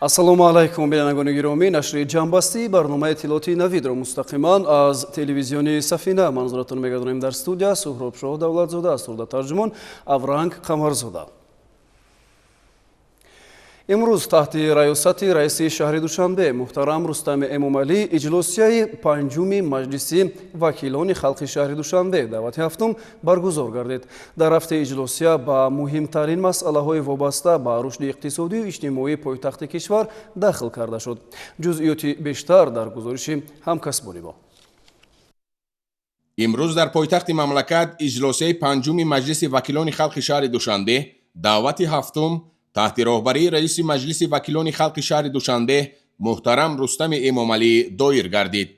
Ассалому алайкум, бинандагони гиромӣ. Нашри ҷамъбастии барномаи иттилоотии Навидро мустақиман аз телевизиони Сафина манзуратон мегардонем. Дар студия Суҳробшоҳ Давлатзода, сурда тарҷумон Авранг Қамарзода. Имрӯз таҳти раёсати раиси шаҳри Душанбе муҳтарам Рустами Эмомалӣ иҷлосияи панҷуми Маҷлиси вакилони халқи шаҳри Душанбе даъвати ҳафтум баргузор гардид. Дар рафти иҷлосия ба муҳимтарин масъалаҳои вобаста ба рушди иқтисодию иҷтимоии пойтахти кишвар дахл карда шуд. Ҷузъиёти бештар дар гузориши ҳамкасбони мо. Имрӯз дар пойтахти мамлакат иҷлосияи панҷуми Маҷлиси вакилони халқи шаҳри Душанбе даъвати ҳафтум таҳти роҳбарии раиси Маҷлиси вакилони халқи шаҳри Душанбе муҳтарам Рустами Эмомалӣ доир гардид.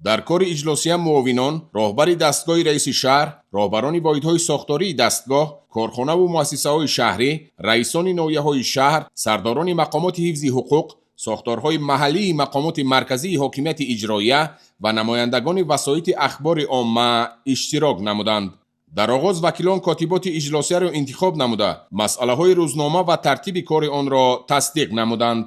Дар кори иҷлосия муовинон, роҳбари дастгоҳи раиси шаҳр, роҳбарони воҳидҳои сохтории дастгоҳ, корхонаву муассисаҳои шаҳрӣ, раисони ноҳияҳои шаҳр, сардорони мақомоти ҳифзи ҳуқуқ, сохторҳои маҳаллии мақомоти марказии ҳокимияти иҷроия ва намояндагони васоити ахбори омма иштирок намуданд. Дар оғоз вакилон котиботи иҷлосияро интихоб намуда, масъалаҳои рӯзнома ва тартиби кори онро тасдиқ намуданд.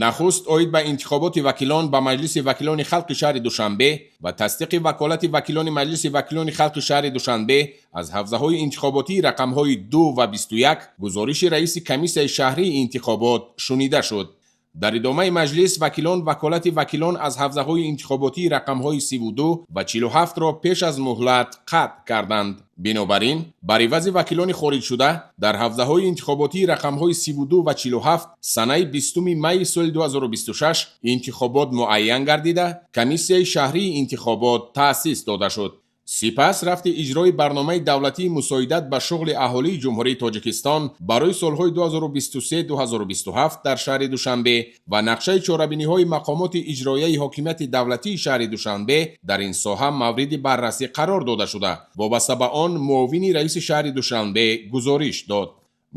Нахуст оид ба интихоботи вакилон ба Маҷлиси вакилони халқи шаҳри Душанбе ва тасдиқи ваколати вакилони Маҷлиси вакилони халқи шаҳри Душанбе аз ҳавзаҳои интихоботии рақамҳои 2 ва 21 гузориши раиси комиссияи шаҳрии интихобот шунида шуд. Дар идомаи маҷлис вакилон ваколати вакилон аз ҳавзаҳои интихоботии рақамҳои 32 ва 47-ро пеш аз муҳлат қатъ карданд. Бинобар ин, бар ивази вакилони хориҷшуда дар ҳавзаҳои интихоботии рақамҳои 32 ва 47 санаи 20 майи соли 2026 интихобот муайян гардида, комиссияи шаҳрии интихобот таъсис дода шуд. Сипас рафти иҷрои барномаи давлатии мусоидат ба шуғли аҳолии Ҷумҳурии Тоҷикистон барои солҳои 2023-2027 дар шаҳри Душанбе ва нақшаи чорабиниҳои мақомоти иҷроияи ҳокимияти давлатии шаҳри Душанбе дар ин соҳа мавриди баррасӣ қарор дода шуда, вобаста ба он муовини раиси шаҳри Душанбе гузориш дод.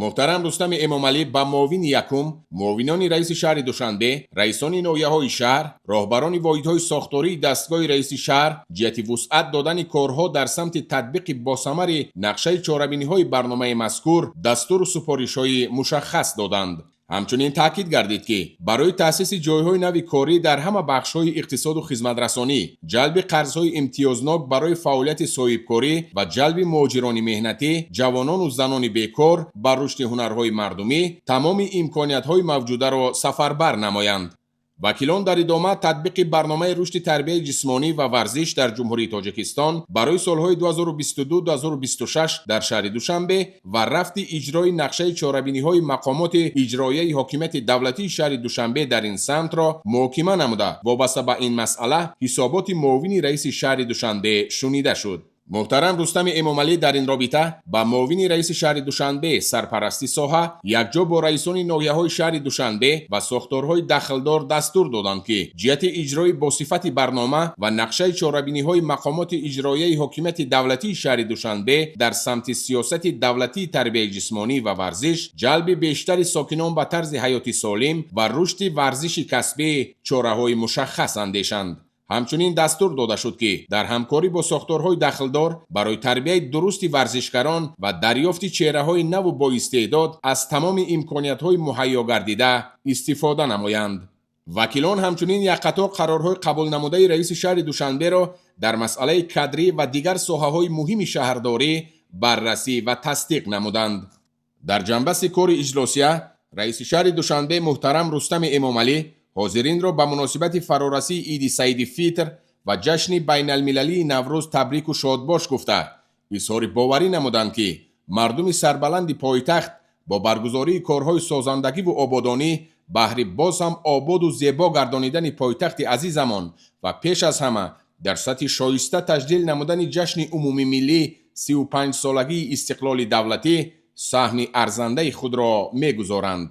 Муҳтарам Рустами Эмомалӣ ба муовини якум, муовинони раиси шаҳри Душанбе, раисони ноҳияҳои шаҳр, роҳбарони воҳидҳои сохтории дастгоҳи раиси шаҳр ҷиҳати вусъат додани корҳо дар самти татбиқи босамари нақшаи чорабиниҳои барномаи мазкур дастуру супоришҳои мушаххас доданд. Ҳамчунин таъкид гардид, ки барои таъсиси ҷойҳои нави корӣ дар ҳама бахшҳои иқтисоду хизматрасонӣ, ҷалби қарзҳои имтиёзнок барои фаъолияти соҳибкорӣ ва ҷалби муҳоҷирони меҳнатӣ, ҷавонону занони бекор ба рушди ҳунарҳои мардумӣ тамоми имкониятҳои мавҷударо сафарбар намоянд. Вакилон дар идома татбиқи барномаи рушди тарбияи ҷисмонӣ ва варзиш дар Ҷумҳурии Тоҷикистон барои солҳои 2022-2026 дар шаҳри Душанбе ва рафти иҷрои нақшаи чорабиниҳои мақомоти иҷроияи ҳокимияти давлатии шаҳри Душанбе дар ин самтро муҳокима намуда, вобаста ба ин масъала ҳисоботи муовини раиси шаҳри Душанбе шунида шуд. Муҳтарам Рустами Эмомалӣ дар ин робита ба муовини раиси шаҳри Душанбе сарпарасти соҳа якҷо бо раисони ноҳияҳои шаҳри Душанбе ва сохторҳои дахлдор дастур доданд, ки ҷиҳати иҷрои босифати барнома ва нақшаи чорабиниҳои мақомоти иҷроияи ҳокимияти давлатии шаҳри Душанбе дар самти сиёсати давлатии тарбияи ҷисмонӣ ва варзиш, ҷалби бештари сокинон ба тарзи ҳаёти солим ва рушди варзиши касбӣ чораҳои мушаххас андешанд. Ҳамчунин дастур дода шуд, ки дар ҳамкорӣ бо сохторҳои дахлдор барои тарбияи дурусти варзишгарон ва дарёфти чеҳраҳои наву боистеъдод аз тамоми имкониятҳои муҳайё гардида истифода намоянд. Вакилон ҳамчунин як қатор қарорҳои қабулнамудаи раиси шаҳри Душанберо дар масъалаи кадрӣ ва дигар соҳаҳои муҳими шаҳрдорӣ баррасӣ ва тасдиқ намуданд. Дар ҷанбасти кори иҷлосия раиси шаҳри Душанбе муҳтарам Рустами Эмомалӣ ҳозиринро ба муносибати фарорасии Иди Саиди Фитр ва ҷашни байналмилалии Наврӯз табрику шодбош гуфта, изҳори боварӣ намуданд, ки мардуми сарбаланди пойтахт бо баргузории корҳои созандагиву ободонӣ баҳри боз ҳам ободу зебо гардонидани пойтахти азизамон ва пеш аз ҳама дар сатҳи шоиста таҷлил намудани ҷашни умумимиллӣ 35-солагии истиқлоли давлатӣ саҳми арзандаи худро мегузоранд.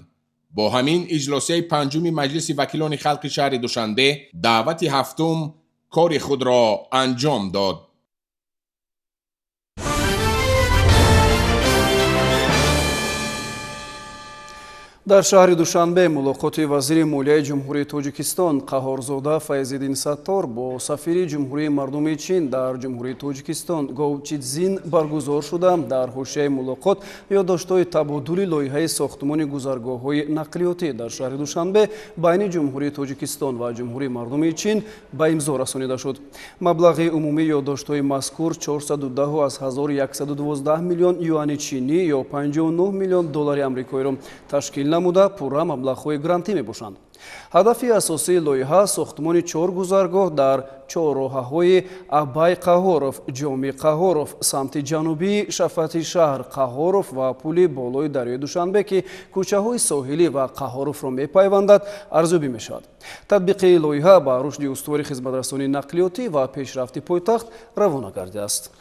Бо ҳамин иҷлосияи панҷуми Маҷлиси вакилони халқи шаҳри Душанбе даъвати ҳафтум кори худро анҷом дод. Дар шаҳри Душанбе мулоқоти вазири молияи Ҷумҳурии Тоҷикистон Қаҳорзода Файзиддин Саттор бо сафири Ҷумҳурии Мардумии Чин дар Ҷумҳурии Тоҷикистон Гоу Читзин баргузор шуда, дар ҳошияи мулоқот ёддоштҳои табодули лоиҳаи сохтмони гузаргоҳҳои нақлиётӣ дар шаҳри Душанбе байни Ҷумҳурии Тоҷикистон ва Ҷумҳурии Мардумии Чин ба имзо расонида шуд. Маблағи умумии ёддоштҳои мазкур 410,112 миллион юани чинӣ ё 59 миллион доллари амрикоиро ташкил намуда, пурра маблағҳои грантӣ мебошанд. Ҳадафи асосии лоиҳа сохтмони чор гузаргоҳ дар чорроҳаҳои Абай Қаҳоров, Ҷоми Қаҳоров, самти ҷанубии шафати шаҳр Қаҳоров ва пули болои дарёи Душанбе, ки кӯчаҳои соҳилӣ ва Қаҳоровро мепайвандад, арзёбӣ мешавад. Татбиқи лоиҳа ба рушди устувори хизматрасонии нақлиётӣ ва пешрафти пойтахт равона гардидааст.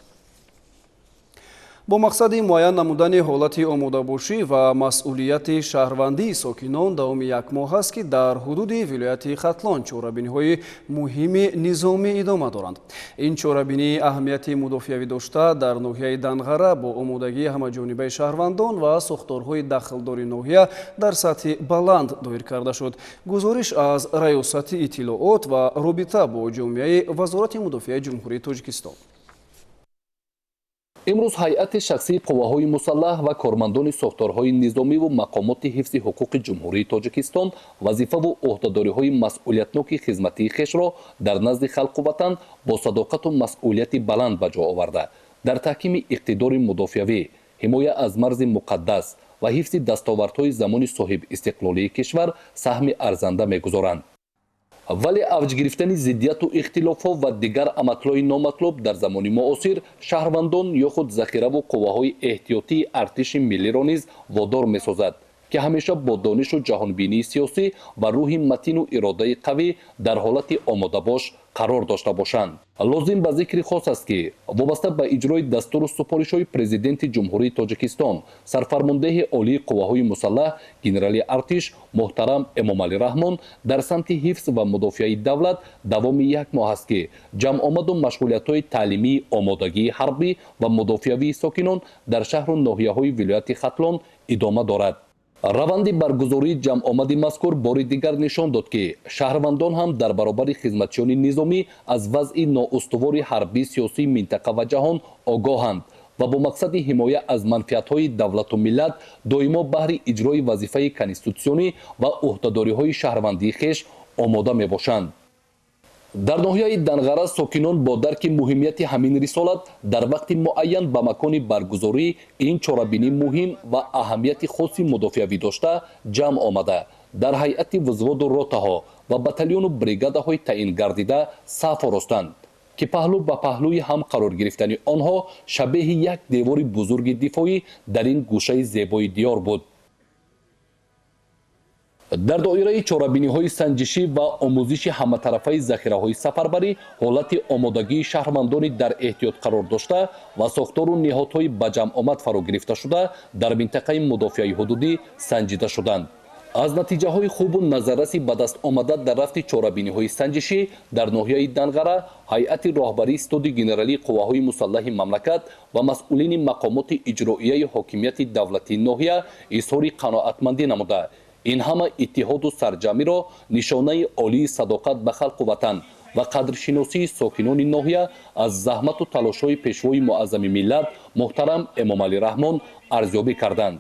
Бо мақсади муайян намудани ҳолати омодабошӣ ва масъулияти шаҳрвандии сокинон давоми як моҳ аст, ки дар ҳудуди вилояти Хатлон чорабиниҳои муҳими низомӣ идома доранд. Ин чорабинӣ аҳамияти мудофиавӣ дошта, дар ноҳияи Данғара бо омодагии ҳамаҷонибаи шаҳрвандон ва сохторҳои дахлдори ноҳия дар сатҳи баланд доир карда шуд. Гузориш аз Раёсати иттилоот ва робита бо ҷомеаи Вазорати мудофиаи Ҷумҳурии Тоҷикистон. Имрӯз ҳайати шахсии қувваҳои мусаллаҳ ва кормандони сохторҳои низомиву мақомоти ҳифзи ҳуқуқи Ҷумҳурии Тоҷикистон вазифаву ӯҳдадориҳои масъулиятноки хизматии хешро дар назди халқу ватан бо садоқату масъулияти баланд ба ҷо оварда, дар таҳкими иқтидори мудофиавӣ, ҳимоя аз марзи муқаддас ва ҳифзи дастовардҳои замони соҳибистиқлолии кишвар саҳми арзанда мегузоранд. Вале авҷ гирифтани зиддияту ихтилофҳо ва дигар аматлои номатлуб дар замони муосир шаҳрвандон ё худ захираву қувваҳои эҳтиётии артиши миллиро низ водор месозад, ки ҳамеша бо донишу ҷаҳонбинии сиёсӣ ва рӯҳи матину иродаи қавӣ дар ҳолати омодабош қарор дошта бошанд. Лозим ба зикри хос аст, ки вобаста ба иҷрои дастуру супоришҳои Президенти Ҷумҳурии Тоҷикистон, сарфармондеҳи олии қувваҳои мусаллаҳ, генерали артиш муҳтарам Эмомалӣ Раҳмон, дар самти ҳифз ва мудофиаи давлат давоми як моҳ аст, ки ҷамъомаду машғулиятҳои таълимии омодагии ҳарбӣ ва мудофиавии сокинон дар шаҳру ноҳияҳои вилояти Хатлон идома дорад. Раванди баргузории ҷамъомади мазкур бори дигар нишон дод, ки шаҳрвандон ҳам дар баробари хизматчиёни низомӣ аз вазъи ноустувори ҳарбии сиёсии минтақа ва ҷаҳон огоҳанд ва бо мақсади ҳимоя аз манфиатҳои давлату миллат доимо баҳри иҷрои вазифаи конститутсионӣ ва ӯҳдадориҳои шаҳрвандии хеш омода мебошанд. Дар ноҳияи Данғара сокинон бо дарки муҳимияти ҳамин рисолат дар вақти муайян ба макони баргузорӣ ин чорабинӣ муҳим ва аҳамияти хоси мудофиавӣ дошта ҷамъ омада, дар ҳайати взводу ротаҳо ва батальону бригадаҳои таъин гардида саф оростанд, ки паҳлӯ ба паҳлӯи ҳам қарор гирифтани онҳо шабеҳи як девори бузурги дифоӣ дар ин гӯшаи зебои диёр буд. Дар доираи чорабиниҳои санҷишӣ ва омӯзиши ҳаматарафаи захираҳои сафарбарӣ, ҳолати омодагии шаҳрвандони дар эҳтиёт қарор дошта ва сохтору ниҳодҳои ба ҷамъомад фаро гирифташуда дар минтақаи мудофиаи ҳудудӣ санҷида шуданд. Аз натиҷаҳои хубу назарраси ба даст омада дар рафти чорабиниҳои санҷишӣ дар ноҳияи Данғара ҳайати роҳбарии Стоди генералии қувваҳои мусаллаҳи мамлакат ва масъулини мақомоти иҷроияи ҳокимияти давлатии ноҳия изҳори қаноатмандӣ намуда, ин ҳама иттиҳоду сарҷамъиро нишонаи олии садоқат ба халқу ватан ва қадршиносии сокинони ноҳия аз заҳмату талошҳои Пешвои муаззами миллат муҳтарам Эмомалӣ Раҳмон арзёбӣ карданд.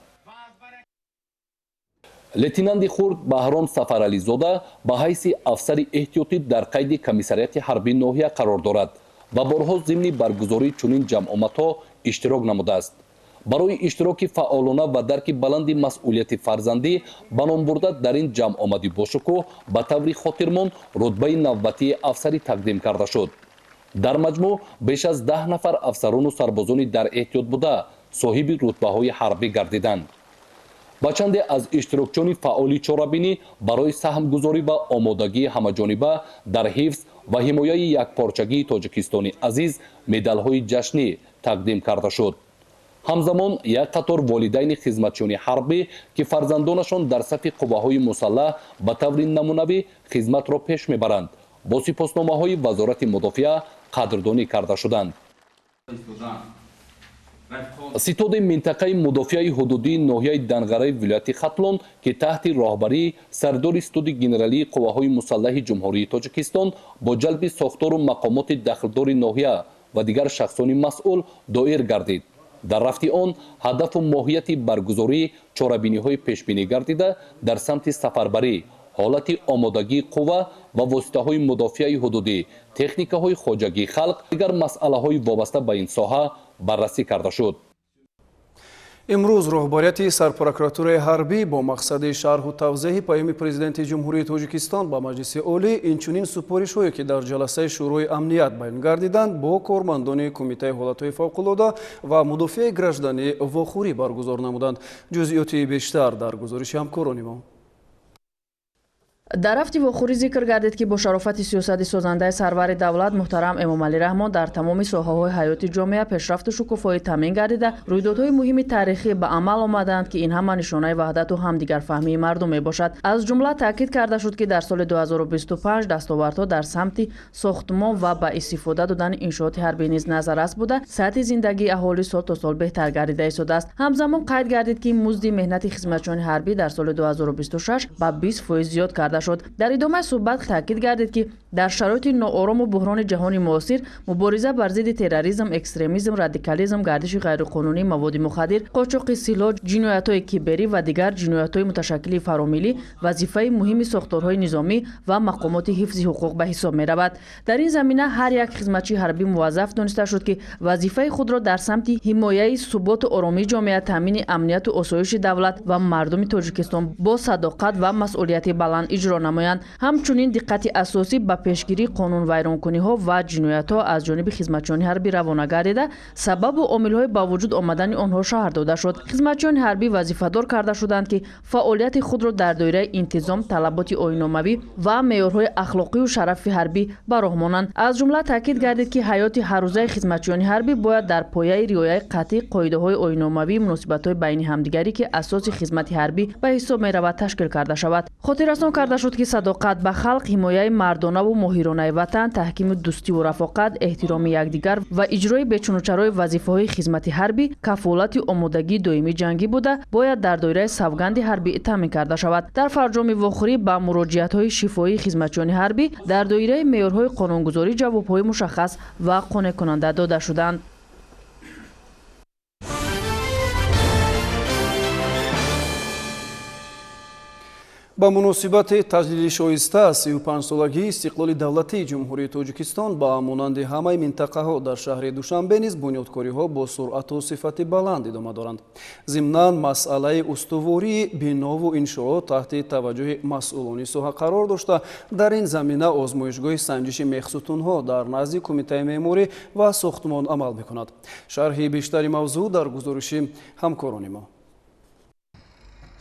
Лейтенанти хурд Баҳром Сафарализода ба ҳайси афсари эҳтиётӣ дар қайди комиссариати ҳарбии ноҳия қарор дорад ва борҳо зимни баргузории чунин ҷамъомадҳо иштирок намудааст. Барои иштироки фаъолона ва дарки баланди масъулияти фарзандӣ ба ном бурда, дар ин ҷамъомади бошукӯҳ ба таври хотирмон рутбаи навбатии афсарӣ тақдим карда шуд. Дар маҷмӯъ беш аз 10 нафар афсарону сарбозони дар эҳтиёт буда соҳиби рутбаҳои ҳарбӣ гардиданд. Ба чанде аз иштирокчиёни фаъоли чорабинӣ барои саҳмгузорӣ ва омодагии ҳамаҷониба дар ҳифз ва ҳимояи якпорчагии Тоҷикистони азиз медалҳои ҷашнӣ тақдим карда шуд. Ҳамзамон як қатор волидайни хизматчиёни ҳарбӣ, ки фарзандонашон дар сафи қувваҳои мусаллаҳ ба таври намунавӣ хизматро пеш мебаранд, бо сипосномаҳои Вазорати мудофиа қадрдонӣ карда шуданд. Ситоди минтақаи мудофиаи ҳудудии ноҳияи Данғараи вилояти Хатлон, ки таҳти роҳбарии сардори Ситоди генералии қувваҳои мусаллаҳи Ҷумҳурии Тоҷикистон бо ҷалби сохтору мақомоти дахлдори ноҳия ва дигар шахсони масъул доир гардид. Дар рафти он ҳадафу моҳияти баргузории чорабиниҳои пешбинӣ гардида дар самти сафарбарӣ, ҳолати омодагии қувва ва воситаҳои мудофиаи ҳудудӣ, техникаҳои хоҷагии халқ, дигар масъалаҳои вобаста ба ин соҳа баррасӣ карда шуд. Имрӯз роҳбарияти сарпрокуратураи ҳарбӣ бо мақсади шарҳу тавзеҳи паёми Президенти Ҷумҳурии Тоҷикистон ба Маҷлиси Олӣ, инчунин супоришҳое, ки дар ҷаласаи Шӯрои амният баён гардиданд, бо кормандони Кумитаи ҳолатҳои фавқулода ва мудофиаи гражданӣ вохӯрӣ баргузор намуданд. Ҷузъиёти бештар дар гузориши ҳамкорони мо. Дар рафти вохӯрӣ зикр гардид, ки бо шарофати сиёсати созандаи сарвари давлат муҳтарам Эмомалӣ Раҳмон дар тамоми соҳаҳои ҳаёти ҷомеа пешрафту шукуфоӣ таъмин гардида, рӯйдодҳои муҳими таърихӣ ба амал омадаанд, ки ин ҳама нишонаи ваҳдату ҳамдигарфаҳмии мардум мебошад. Аз ҷумла таъкид карда шуд, ки дар соли 2025 дастовардҳо дар самти сохтмон ва ба истифода додани иншооти ҳарбӣ низ назаррас буда, сатҳи зиндагии аҳолӣ сол то сол беҳтар гардида истодааст. Ҳамзамон қайд гардид, ки музди меҳнати хизматчиёни ҳарбӣ дар соли 2026 ба 20% зиёд карда шуд. Дар идомаи суҳбат таъкид гардид, ки дар шароити ноорому буҳрони ҷаҳони муосир мубориза бар зидди терроризм, экстремизм, радикализм, гардиши ғайриқонунии маводи мухаддир, қочоқи силоҳ, ҷиноятҳои киберӣ ва дигар ҷиноятҳои муташаккили фаромиллӣ вазифаи муҳими сохторҳои низомӣ ва мақомоти ҳифзи ҳуқуқ ба ҳисоб меравад. Дар ин замина ҳар як хизматчии ҳарбӣ муваззаф дониста шуд, ки вазифаи худро дар самти ҳимояи суботу оромии ҷомеа, таъмини амнияту осоиши давлат ва мардуми Тоҷикистон бо садоқат ва масъулияти баланд иҷро намоянд. Ҳамчунин диққати асосӣ ба пешгирии қонунвайронкуниҳо ва ҷиноятҳо аз ҷониби хизматчиёни ҳарбӣ равона гардида, сабабу омилҳои ба вуҷуд омадани онҳо шарҳ дода шуд. Хизматчиёни ҳарбӣ вазифадор карда шуданд, ки фаъолияти худро дар доираи интизом, талаботи оинномавӣ ва меъёрҳои ахлоқию шарафи ҳарбӣ ба роҳ монанд. Аз ҷумла таъкид гардид, ки ҳаёти ҳаррӯзаи хизматчиёни ҳарбӣ бояд дар пояи риояи қатъии қоидаҳои оинномавии муносибатҳои байни ҳамдигарӣ, ки асоси хизмати ҳарбӣ ба ҳисоб меравад, ташкил карда шавад. Хотиррасон карда шуд, ки садоқат ба халқ, ҳимояи мардонаву моҳиронаи ватан, таҳкими дӯстиву рафоқат, эҳтироми якдигар ва иҷрои бечунучарои вазифаҳои хизмати ҳарбӣ кафолати омодагии доимии ҷангӣ буда, бояд дар доираи савганди ҳарбӣ таъмин карда шавад. Дар фарҷоми вохӯрӣ ба муроҷиатҳои шифоии хизматчиёни ҳарбӣ дар доираи меъёрҳои қонунгузорӣ ҷавобҳои мушаххас ва қонеъкунанда дода шуданд. Ба муносибати таҷлили шоиста 35-солагии истиқлоли давлатии Ҷумҳурии Тоҷикистон ба монанди ҳамаи минтақаҳо дар шаҳри Душанбе низ бунёдкориҳо бо суръату сифати баланд идома доранд. Зимнан масъалаи устувории бинову иншоот таҳти таваҷҷӯҳи масъулони соҳа қарор дошта, дар ин замина озмоишгоҳи санҷиши мехсутунҳо дар назди Кумитаи меъморӣ ва сохтмон амал мекунад. Шарҳи бештари мавзӯъ дар гузориши ҳамкорони мо.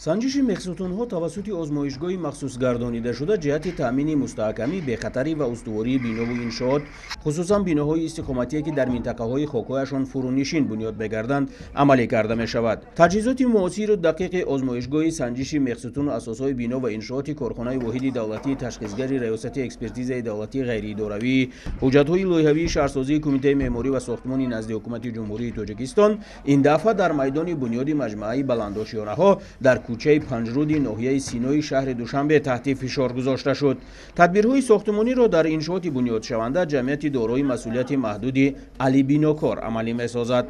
Санҷиши мехсутунҳо тавассути озмоишгоҳи махсусгардонидашуда ҷиҳати таъмини мустаҳкамӣ, бехатарӣ ва устувории бинову иншоот, хусусан биноҳои истиқоматие, ки дар минтақаҳои хокҳояшон фурӯнишин бунёд мегарданд, амалӣ карда мешавад. Таҷҳизоти муосиру дақиқи озмоишгоҳи санҷиши мехсутуну асосҳои бино ва иншооти корхонаи воҳиди давлатии ташхисгари Раёсати экспертизаи давлатии ғайриидоравӣ, ҳуҷҷатҳои лоиҳавии шаҳрсозии Кумитаи меъморӣ ва сохтмони назди Ҳукумати Ҷумҳурии Тоҷикистон ин дафъа дар майдони бунёди маҷмӯаи баландошёнаҳо дар кӯчаи Панҷруди ноҳияи Синои шаҳри Душанбе таҳти фишор гузошта шуд. Тадбирҳои сохтмониро дар иншооти бунёдшаванда ҷамъияти дорои масъулияти маҳдуди Алибинокор амалӣ месозад.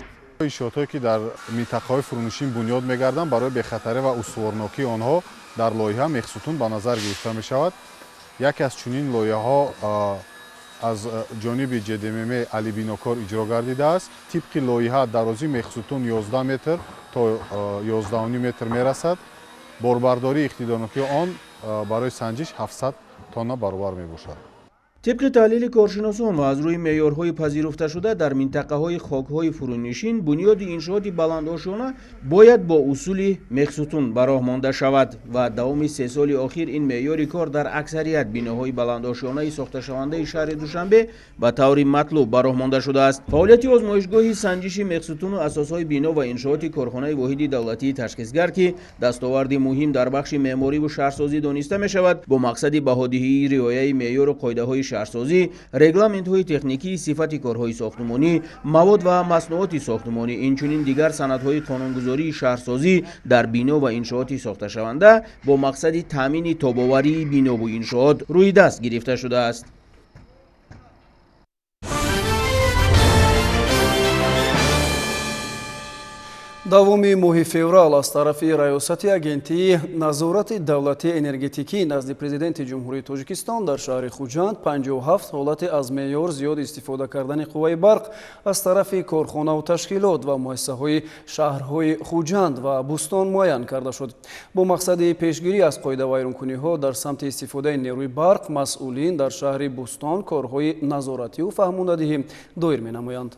Иншоотҳое, ки дар минтақаҳои фурӯнишин бунёд мегарданд, барои бехатарӣ ва устуворнокии онҳо дар лоиҳа мехсутун ба назар гирифта мешавад. Яке аз чунин лоиҳаҳо аз ҷониби ҷдмм Алибинокор иҷро гардидааст. Тибқи лоиҳа дарозии мехсутун 11 метр то 11,5 метр мерасад. Борбардории иқтидорнокии он барои санҷиш 700 тонна баробар мебошад. Тибқи таҳлили коршиносон ва аз рӯи меъёрҳои пазируфташуда дар минтақаҳои хокҳои фурӯнишин бунёди иншооти баландошёна бояд бо усули мехсутун ба роҳ монда шавад ва давоми 3 соли охир ин меъёри кор дар аксарият биноҳои баландошёнаи сохташавандаи шаҳри Душанбе ба таври матлуб ба роҳ монда шудааст. Фаъолияти озмоишгоҳи санҷиши мехсутуну асосҳои бино ва иншооти корхонаи воҳиди давлатии ташхисгар, ки дастоварди муҳим дар бахши меъмориву шаҳрсозӣ дониста мешавад, бо мақсади баҳодиҳии риояи меъёру қоидаҳои шаҳрсозӣ, регламентҳои техникии сифати корҳои сохтмонӣ, мавод ва маснуоти сохтмонӣ, инчунин дигар санадҳои қонунгузории шаҳрсозӣ дар бино ва иншооти сохташаванда бо мақсади таъмини тобоварии бинову иншоот рӯи даст гирифта шудааст. Давоми моҳи феврал аз тарафи Раёсати Агентии назорати давлатии энергетикӣ назди Президенти Ҷумҳурии Тоҷикистон дар шаҳри Хуҷанд 57 ҳолати аз меъёр зиёд истифода кардани қувваи барқ аз тарафи корхонаву ташкилот ва муассисаҳои шаҳрҳои Хуҷанд ва Бӯстон муайян карда шуд. Бо мақсади пешгирӣ аз қоидавайронкуниҳо дар самти истифодаи нерӯи барқ масъулин дар шаҳри Бӯстон корҳои назоративу фаҳмондадиҳӣ доир менамоянд.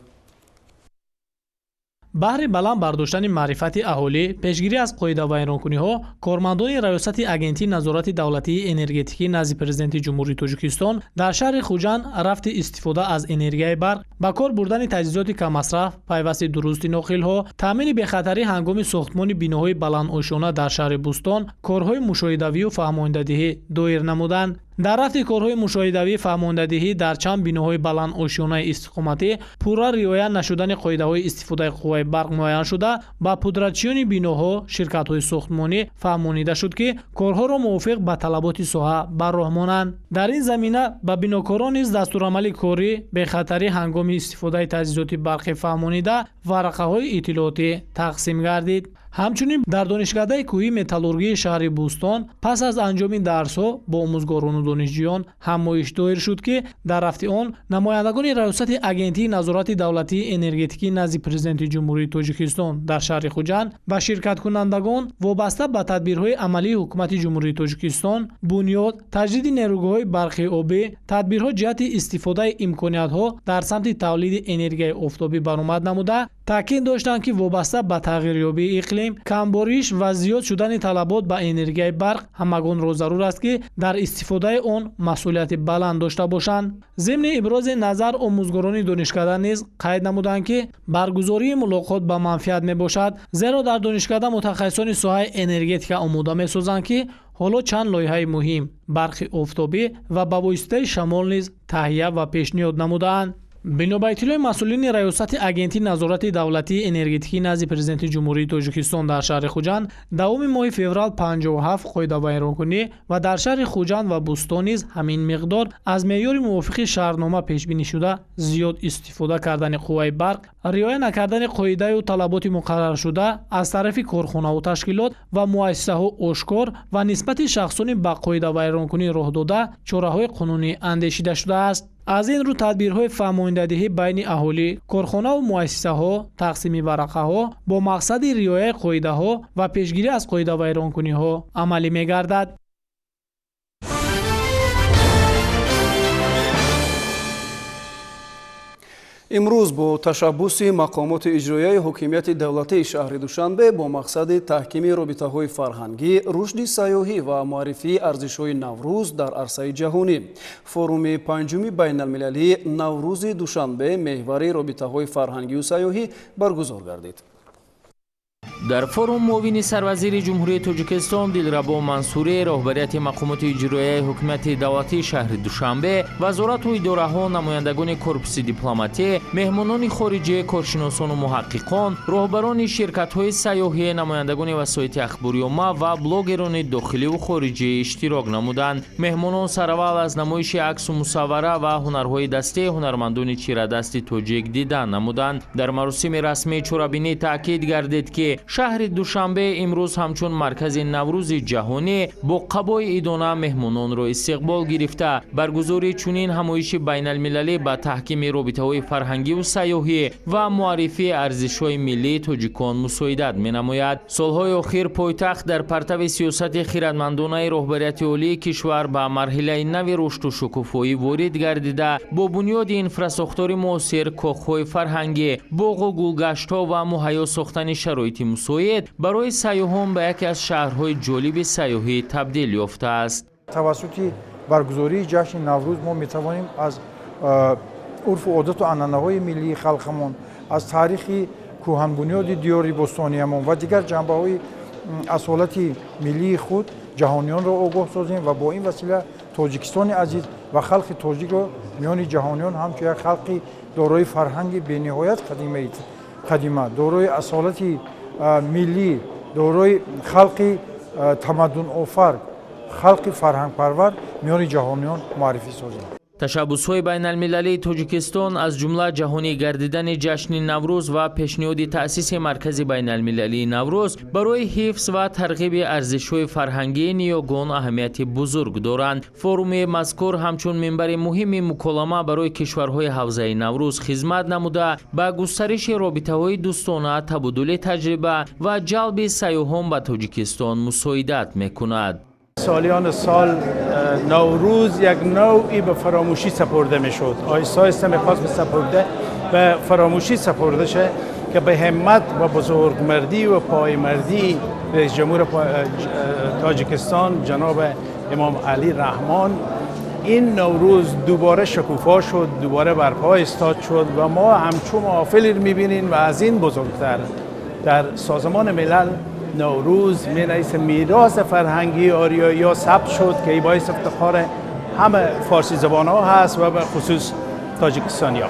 Баҳри баланд бардоштани маърифати аҳолӣ, пешгирӣ аз қоидавайронкуниҳо, кормандони Раёсати Агентии назорати давлатии энергетикӣ назди Президенти Ҷумҳурии Тоҷикистон дар шаҳри Хуҷанд рафти истифода аз энергияи барқ, ба кор бурдани таҷҳизоти каммасраф, пайвасти дурусти ноқилҳо, таъмини бехатарӣ ҳангоми сохтмони биноҳои баландошёна дар шаҳри Бӯстон корҳои мушоҳидавию фаҳмондадиҳӣ доир намуданд. Дар рафти корҳои мушоҳидавӣ фаҳмондадиҳӣ дар чанд биноҳои баландошёнаи истиқоматӣ пурра риоя нашудани қоидаҳои истифодаи қувваи барқ муайян шуда, ба пудратчиёни биноҳо, ширкатҳои сохтмонӣ фаҳмонида шуд, ки корҳоро мувофиқ ба талаботи соҳа ба роҳ монанд. Дар ин замина ба бинокорон низ дастурамали корӣ, бехатарӣ ҳангоми истифодаи таҷҳизоти барқӣ фаҳмонида, варақаҳои иттилоотӣ тақсим гардид. Ҳамчунин дар донишкадаи кӯҳии металлургии шаҳри Бӯстон пас аз анҷоми дарсҳо бо омӯзгорону донишҷӯён ҳамоиш доир шуд, ки дар рафти он намояндагони Раёсати Агентии назорати давлатии энергетикӣ назди Президенти Ҷумҳурии Тоҷикистон дар шаҳри Хуҷанд ба ширкаткунандагон вобаста ба тадбирҳои амалии Ҳукумати Ҷумҳурии Тоҷикистон, бунёд, таҷдиди нерӯгоҳҳои барқи обӣ, тадбирҳо ҷиҳати истифодаи имкониятҳо дар самти тавлиди энергияи офтобӣ баромад намуда, таъкид доштанд, ки вобаста ба тағйирёбии иқлим, камбориш ва зиёд шудани талабот ба энергияи барқ ҳамагонро зарур аст, ки дар истифодаи он масъулияти баланд дошта бошанд. Зимни ибрози назар омӯзгорони донишкада низ қайд намуданд, ки баргузории мулоқот ба манфиат мебошад, зеро дар донишкада мутахассисони соҳаи энергетика омода месозанд, ки ҳоло чанд лоиҳаи муҳим барқи офтобӣ ва ба воситаи шамол низ таҳия ва пешниҳод намудаанд. Бино ба иттилои масъулини Раёсати Агентии назорати давлатии энергетикӣ назди Президенти Ҷумҳурии Тоҷикистон дар шаҳри Хуҷанд давоми моҳи феврал 57 қоидавайронкунӣ ва дар шаҳри Хуҷанд ва Бӯстон низ ҳамин миқдор аз меъёри мувофиқи шаҳрнома пешбинишуда зиёд истифода кардани қувваи барқ, риоя накардани қоидаю талаботи муқарраршуда аз тарафи корхонаву ташкилот ва муассисаҳо ошкор ва нисбати шахсони ба қоидавайронкунӣ роҳ дода чораҳои қонунӣ андешида шудааст. Аз ин рӯ тадбирҳои фаҳмондадиҳӣ байни аҳолӣ, корхонаву муассисаҳо, тақсими варақаҳо бо мақсади риояи қоидаҳо ва пешгирӣ аз қоидавайронкуниҳо амалӣ мегардад. Имрӯз бо ташаббуси мақомоти иҷроияи ҳокимияти давлатии шаҳри Душанбе бо мақсади таҳкими робитаҳои фарҳангӣ, рушди сайёҳӣ ва муаррифии арзишҳои Наврӯз дар арсаи ҷаҳонӣ форуми панҷуми байналмилалии Наврӯзи Душанбе меҳвари робитаҳои фарҳангию сайёҳӣ баргузор гардид. Дар форум муовини сарвазири Ҷумҳурии Тоҷикистон Дилрабо Мансурӣ, роҳбарияти мақомоти иҷроияи ҳукумати давлатии шаҳри Душанбе, вазорату идораҳо, намояндагони корпуси дипломатӣ, меҳмонони хориҷӣ, коршиносону муҳаққиқон, роҳбарони ширкатҳои сайёҳӣ, намояндагони васоити ахбори омма ва блогерони дохиливу хориҷӣ иштирок намуданд. Меҳмонон сараввал аз намоиши аксу мусаввара ва ҳунарҳои дастии ҳунармандони чирадасти тоҷик дидан намуданд. Дар маросими расмии чорабинӣ таъкид гардид, ки шаҳри Душанбе имрӯз ҳамчун маркази Наврӯзи ҷаҳонӣ бо қабои идона меҳмононро истиқбол гирифта, баргузории чунин ҳамоиши байналмилалӣ ба таҳкими робитаҳои фарҳангиву сайёҳӣ ва муаррифии арзишҳои миллии тоҷикон мусоидат менамояд. Солҳои охир пойтахт дар партави сиёсати хиратмандонаи роҳбарияти олии кишвар ба марҳилаи нави рушду шукуфоӣ ворид гардида, бо бунёди инфрасохтори муосир, кохҳои фарҳангӣ, боғу гулгаштҳо ва муҳайё сохтани шароити мусоид барои сайёҳон ба яке аз шаҳрҳои ҷолиби сайёҳӣ табдил ёфтааст. Тавассути баргузории ҷашни Наврӯз мо метавонем аз урфу одату анъанаҳои миллии халқамон, аз таърихи кӯҳанбунёди диёри бостониямон ва дигар ҷанбаҳои асолати миллии худ Ҷаҳониёнро огоҳ созем ва бо ин васила Тоҷикистони азиз ва халқи тоҷикро миёни ҷаҳониён ҳамчун як халқи дорои фарҳанги бениҳоят қадима, дорои асолати миллӣ, дорои халқи тамаддунофар, халқи фарҳангпарвар миёни ҷаҳониён муаррифӣ созем. Ташаббусҳои байналмилалии Тоҷикистон, аз ҷумла ҷаҳонӣ гардидани ҷашни Наврӯз ва пешниҳоди таъсиси Маркази байналмилалии Наврӯз, барои ҳифз ва тарғиби арзишҳои фарҳангии ниёгон аҳамияти бузург доранд. Форуми мазкур ҳамчун минбари муҳими муколама барои кишварҳои ҳавзаи Наврӯз хизмат намуда, ба густариши робитаҳои дӯстона, табодули таҷриба ва ҷалби сайёҳон ба Тоҷикистон мусоидат мекунад. سالیان سال نوروز یک نوعی به فراموشی سپرده میشد. آهسته آهسته میخواست به سپرده به فراموشی سپرده شه که به همت و بزرگمردی و پایمردی رئیس جمهور تاجیکستان جناب امام علی رحمان این نوروز دوباره شکوفا شد، دوباره برپا ایستاد شد و ما همچون محافلی میبینیم و از این بزرگتر در سازمان ملل نوروز من میراث فرهنگی آریایی ثبت شد که باعث افتخار همه فارسی زبان ها هست و به خصوص تاجیکستانی ها.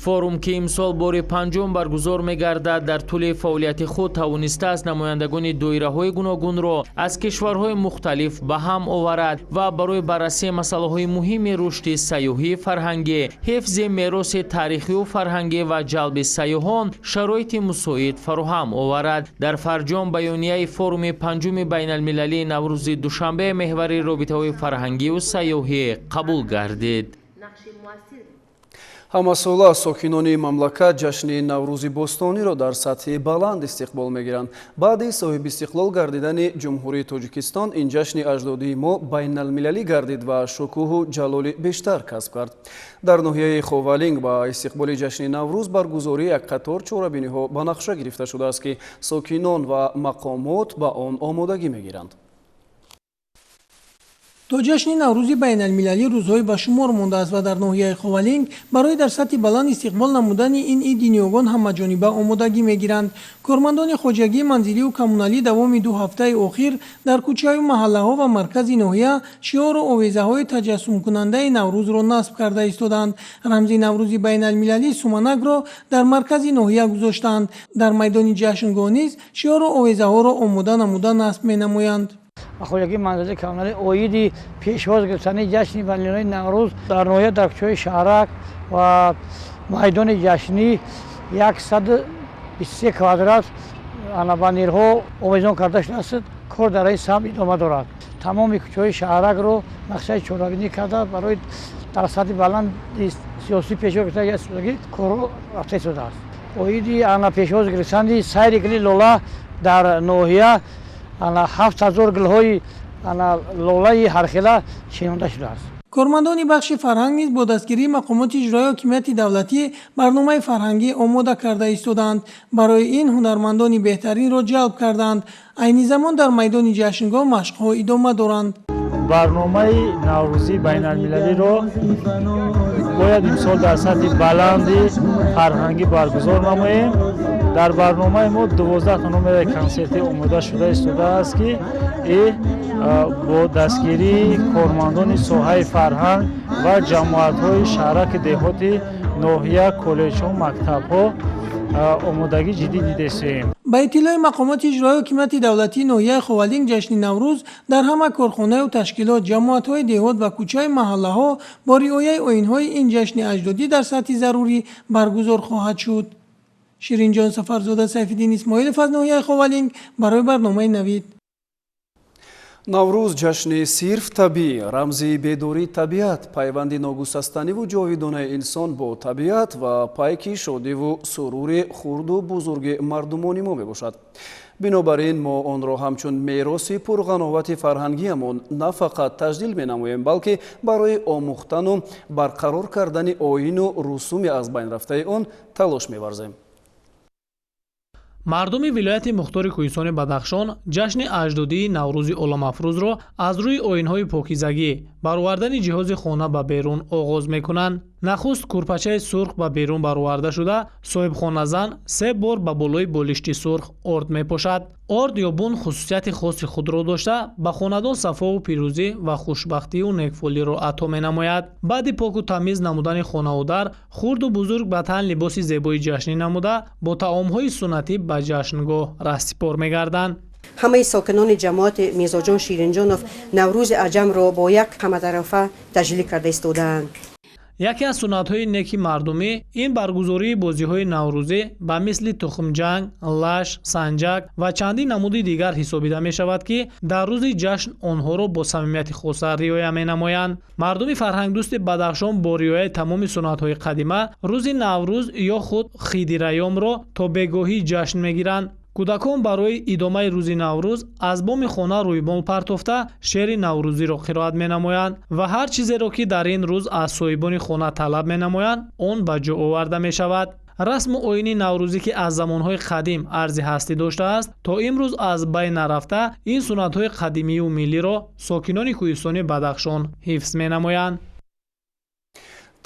Форум, ки имсол бори панҷум баргузор мегардад, дар тӯли фаъолияти худ тавонистааст намояндагони доираҳои гуногунро аз кишварҳои мухталиф ба ҳам оварад ва барои баррасии масъалаҳои муҳими рушди сайёҳии фарҳангӣ, ҳифзи мероси таърихию фарҳангӣ ва ҷалби сайёҳон шароити мусоид фароҳам оварад. Дар фарҷом баёнияи форуми панҷуми байналмилалии Наврӯзи Душанбе меҳвари робитаҳои фарҳангию сайёҳӣ қабул гардид. Ҳамасола сокинони мамлакат ҷашни Наврӯзи бостониро дар сатҳи баланд истиқбол мегиранд. Баъди соҳибистиқлол гардидани Ҷумҳурии Тоҷикистон ин ҷашни аҷдодии мо байналмилалӣ гардид ва шукӯҳу ҷалоли бештар касб кард. Дар ноҳияи Ховалинг ба истиқболи ҷашни Наврӯз баргузории як қатор чорабиниҳо ба нақша гирифта шудааст, ки сокинон ва мақомот ба он омодагӣ мегиранд. То ҷашни Наврӯзи байналмилалӣ рӯзҳое ба шумор мондааст ва дар ноҳияи Ховалинг барои дар сатҳи баланд истиқбол намудани ин иди ниёгон ҳамаҷониба омодагӣ мегиранд. Кормандони хоҷагии манзилию коммуналӣ давоми 2 ҳафтаи охир дар кӯчаю маҳаллаҳо ва маркази ноҳия шиору овезаҳои таҷассумкунандаи Наврӯзро насб карда истодаанд. Рамзи Наврӯзи байналмилалӣ суманакро дар маркази ноҳия гузоштаанд. Дар майдони ҷашнгоҳ низ шиору овезаҳоро омода намуда насб менамоянд. Хоҷагии манзили коммуналӣ оиди пешвоз гирифтани ҷашни байналмилалии Наврӯз дар ноҳия дар кӯчаҳои шаҳрак ва майдони ҷашнӣ 123 квадрат баннерҳо овезон карда шудааст. Кор дар ин самт идома дорад. Тамоми кӯчаҳои шаҳракро нақшаи чорабинӣ карда барои дар сатҳи баланди сиёсӣ пешвоз гирифтани корҳо рафта истодааст. Оиди пешвоз гирифтани сайри гули лола дар ноҳия 7000 гулҳои лолаи ҳархела шинонда шудааст. Кормандони бахши фарҳанг низ бо дастгирии мақомоти иҷроии ҳокимияти давлатӣ барномаи фарҳангӣ омода карда истодаанд. Барои ин ҳунармандони беҳтаринро ҷалб карданд. Айни замон дар майдони ҷашнгоҳ машқҳо идома доранд. Барномаи наврӯзии байналмилалиро бояд имсол дар сатҳи баланди фарҳангӣ баргузор намоем. Дар барномаи мо 12 та номери консертӣ омода шуда истодааст, ки бо дастгирии кормандони соҳаи фарҳанг ва ҷамоатҳои шаҳраки деҳоти ноҳия, коллеҷҳо, мактабҳо омодагӣ ҷиддӣ дидесем. Ба иттилои мақомоти иҷроии ҳокимияти давлатии ноҳияи Ховалинг ҷашни Наврӯз дар ҳама корхонаю ташкилот, ҷамоатҳои деҳот ва кӯчаи маҳаллаҳо бо риояи оинҳои ин ҷашни аҷдодӣ дар сатҳи зарурӣ баргузор хоҳад шуд. Ширинҷон Сафарзода, Сайфиддин Исмоилов аз ноҳияи Ховалинг барои барномаи Навид. Наврӯз ҷашни сирф табиӣ, рамзи бедории табиат, пайванди ногусастаниву ҷовидонаи инсон бо табиат ва пайки шодиву сурури хурду бузурги мардумони мо мебошад. Бинобар ин мо онро ҳамчун мероси пурғановати фарҳангиамон на фақат таҷлил менамоем, балки барои омӯхтану барқарор кардани оину русуми аз байн рафтаи он талош меварзем. Мардуми вилояти мухтори кӯҳистони Бадахшон ҷашни аҷдодии Наврӯзи оламафрӯзро аз рӯи оинҳои покизагӣ, баровардани ҷиҳози хона ба берун оғоз мекунанд. Нахуст курпачаи сурх ба берун бароварда шуда, соҳибхоназан се бор ба болои болишти сурх орд мепошад. Орд ё бун хусусияти хоси худро дошта, ба хонадон сафову пирӯзӣ ва хушбахтию некфолиро ато менамояд. Баъди поку тамиз намудани хонаву дар, хурду бузург ба тан либоси зебои ҷашнӣ намуда, бо таомҳои суннатӣ ба ҷашнгоҳ раҳсипор мегарданд. Ҳамаи сокинони ҷамоати Мирзоҷон Ширинҷонов Наврӯзи аҷамро бо як ҳаматарафа таҷлил карда истодаанд. Яке аз суннатҳои неки мардумӣ ин баргузории бозиҳои наврӯзӣ ба мисли тухмҷанг, лаш, санҷак ва чандин намуди дигар ҳисобида мешавад, ки дар рӯзи ҷашн онҳоро бо самимияти хоса риоя менамоянд. Мардуми фарҳангдӯсти Бадахшон бо риояи тамоми суннатҳои қадима рӯзи Наврӯз ё худ Хидираёмро то бегоҳӣ ҷашн мегиранд. Кӯдакон барои идомаи рӯзи Наврӯз аз боми хона рӯймол партофта, шеъри наврӯзиро қироат менамоянд ва ҳар чизеро, ки дар ин рӯз аз соҳибони хона талаб менамоянд, он ба ҷо оварда мешавад. Расму оини наврӯзӣ, ки аз замонҳои қадим арзи ҳастӣ доштааст, то имрӯз аз байн нарафта, ин суннатҳои қадимию миллиро сокинони кӯҳистони Бадахшон ҳифз менамоянд.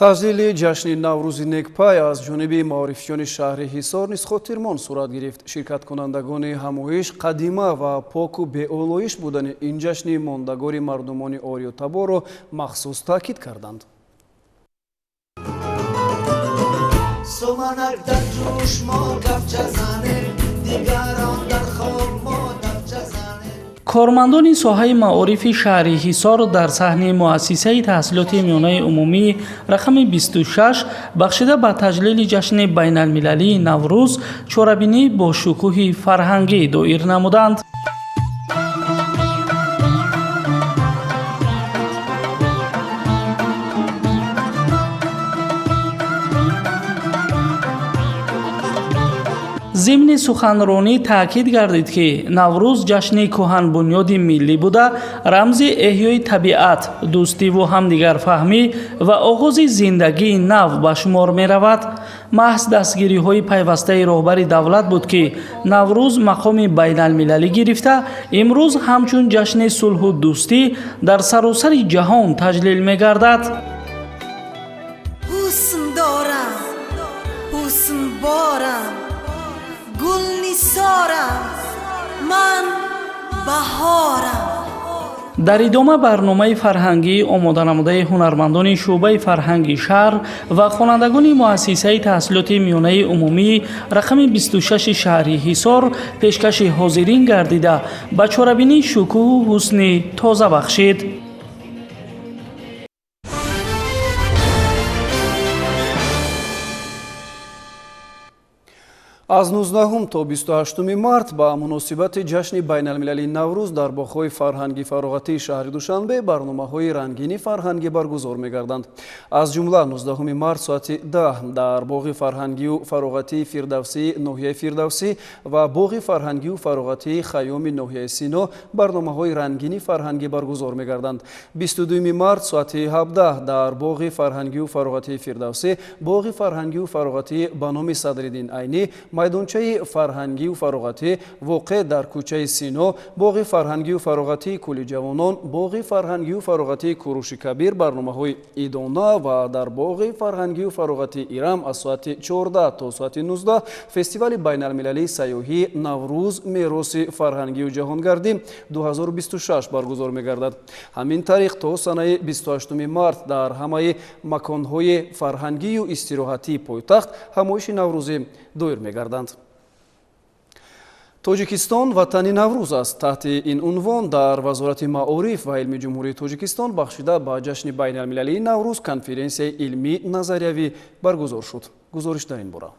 Таҷлили ҷашни Наврӯзи некпай аз ҷониби маорифчиёни шаҳри Ҳисор низ хотирмон сурат гирифт. Ширкаткунандагони ҳамоиш қадима ва поку беолоиш будани ин ҷашни мондагори мардумони ориётаборро махсус таъкид карданд. Суманак дар ҷӯш мо кафча занем, дигарон дар хоб мо дафча занем. Кормандони соҳаи маорифи шаҳри Ҳисор дар саҳни муассисаи таҳсилоти миёнаи умумӣ рақами 26 бахшида ба таҷлили ҷашни байналмилалии Наврӯз чорабинӣ бо шукӯҳи фарҳангӣ доир намуданд. Зимни суханронӣ таъкид гардид, ки Наврӯз ҷашни кӯҳанбунёди миллӣ буда, рамзи эҳёи табиат, дӯстиву ҳамдигарфаҳмӣ ва оғози зиндагии нав ба шумор меравад. Маҳз дастгириҳои пайвастаи роҳбари давлат буд, ки Наврӯз мақоми байналмилалӣ гирифта, имрӯз ҳамчун ҷашни сулҳу дӯстӣ дар саросари ҷаҳон таҷлил мегардад. Ҳусн дорам, ҳусн борам, гул нисорам, ман баҳорам. Дар идома барномаи фарҳангӣ омоданамудаи ҳунармандони шӯъбаи фарҳанги шаҳр ва хонандагони муассисаи таҳсилоти миёнаи умумӣ рақами 26 шаҳри Ҳисор пешкаши ҳозирин гардида, ба чорабинӣ шукӯҳу ҳусни тоза бахшид. Аз 19 то 28 март ба муносибати ҷашни байналмилалии Наврӯз дар боғҳои фарҳанги фароғатии шаҳри Душанбе барномаҳои рангини фарҳангӣ баргузор мегарданд. Аз ҷумла 19 март соати 10 дар боғи фарҳангию фароғатии Фирдавсии ноҳияи Фирдавсӣ ва боғи фарҳангию фароғатии Хайёми ноҳияи Сино барномаҳои рангини фарҳангӣ баргузор мегарданд. 22 март соати 17 дар боғи фарҳангию фароғатии Фирдавсӣ, боғи фарҳангию фароғатии ба номи Садриддин Айнӣ, майдончаи фарҳангию фароғатӣ воқеъ дар кӯчаи Сино, боғи фарҳангию фароғатии Кӯли ҷавонон, боғи фарҳангию фароғатии Куруши Кабир барномаҳои идона ва дар боғи фарҳангию фароғатии Ирам аз соати 14 то соати 19 фестивали байналмилалии сайёҳии Наврӯз мероси фарҳангию ҷаҳонгардӣ 2026 баргузор мегардад. Ҳамин тариқ то санаи 28 март дар ҳамаи маконҳои фарҳангию истироҳатии пойтахт ҳамоиши наврӯзӣ доир мегарданд. Тоҷикистон ватани Наврӯз аст. Таҳти ин унвон дар Вазорати маориф ва илми Ҷумҳурии Тоҷикистон бахшида ба ҷашни байналмилалии Наврӯз конференсияи илмӣ назариявӣ баргузор шуд. Гузориш дар ин бора.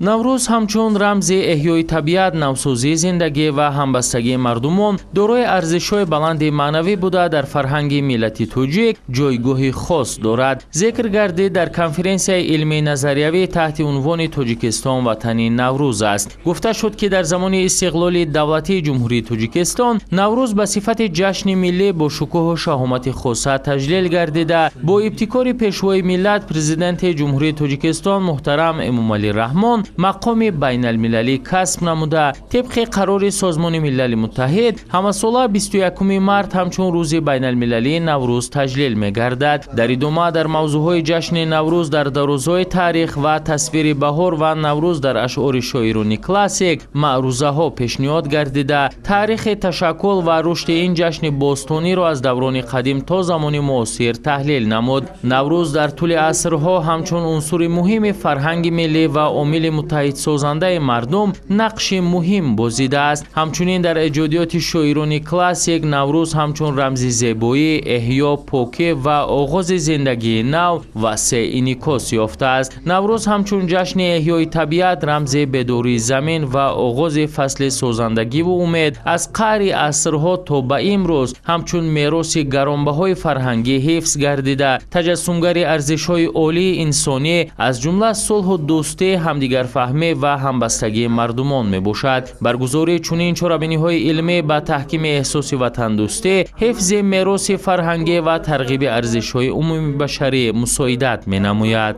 Наврӯз ҳамчун рамзи эҳёи табиат, навсозии зиндагӣ ва ҳамбастагии мардумон дорои арзишҳои баланди маънавӣ буда, дар фарҳанги миллати тоҷик ҷойгоҳи хос дорад. Зикр гардид дар конференсияи илмии назариявӣ таҳти унвони Тоҷикистон ватани Наврӯз аст. Гуфта шуд, ки дар замони истиқлоли давлатии Ҷумҳурии Тоҷикистон Наврӯз ба сифати ҷашни миллӣ бо шукӯҳу шаҳомати хоса таҷлил гардида, бо ибтикори пешвои миллат, президенти Ҷумҳурии Тоҷикистон муҳтарам Эмомалӣ Раҳмон Мақоми байналмилалӣ касб намуда, тибқи қарори Созмони Милали Муттаҳид ҳамасола 21 март ҳамчун Рӯзи байналмилалии Наврӯз таҷлил мегардад. Дар идома дар мавзӯъҳои ҷашни Наврӯз дар дарозои таърих ва тасвири баҳор ва Наврӯз дар ашъори шоирони классик маърузаҳо пешниҳод гардида, таърихи ташаккул ва рушди ин ҷашни бостониро аз даврони қадим то замони муосир таҳлил намуд. Наврӯз дар тӯли асрҳо ҳамчун унсури муҳими фарҳанги миллӣ ва омили муттаҳидсозандаи мардум нақши муҳим бозидааст. Ҳамчунин дар эҷодиёти шоирони классик Наврӯз ҳамчун рамзи зебоӣ, эҳё, покӣ ва оғози зиндагии нав васеъ инъикос ёфтааст. Наврӯз ҳамчун ҷашни эҳёи табиат, рамзи бедории замин ва оғози фасли созандагиву умед аз қаъри асрҳо то ба имрӯз ҳамчун мероси гаронбаҳои фарҳангӣ ҳифз гардида, таҷассумгари арзишҳои олии инсонӣ, аз ҷумла сулҳу дӯстӣ, ҳамдигарфаҳмӣ ва ҳамбастагии мардумон мебошад. Баргузории чунин чорабиниҳои илмӣ ба таҳкими эҳсоси ватандӯстӣ, ҳифзи мероси фарҳангӣ ва тарғиби арзишҳои умумибашарӣ мусоидат менамояд.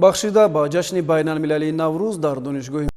Бахшида ба ҷашни байналмилалии Наврӯз дар донишгоҳи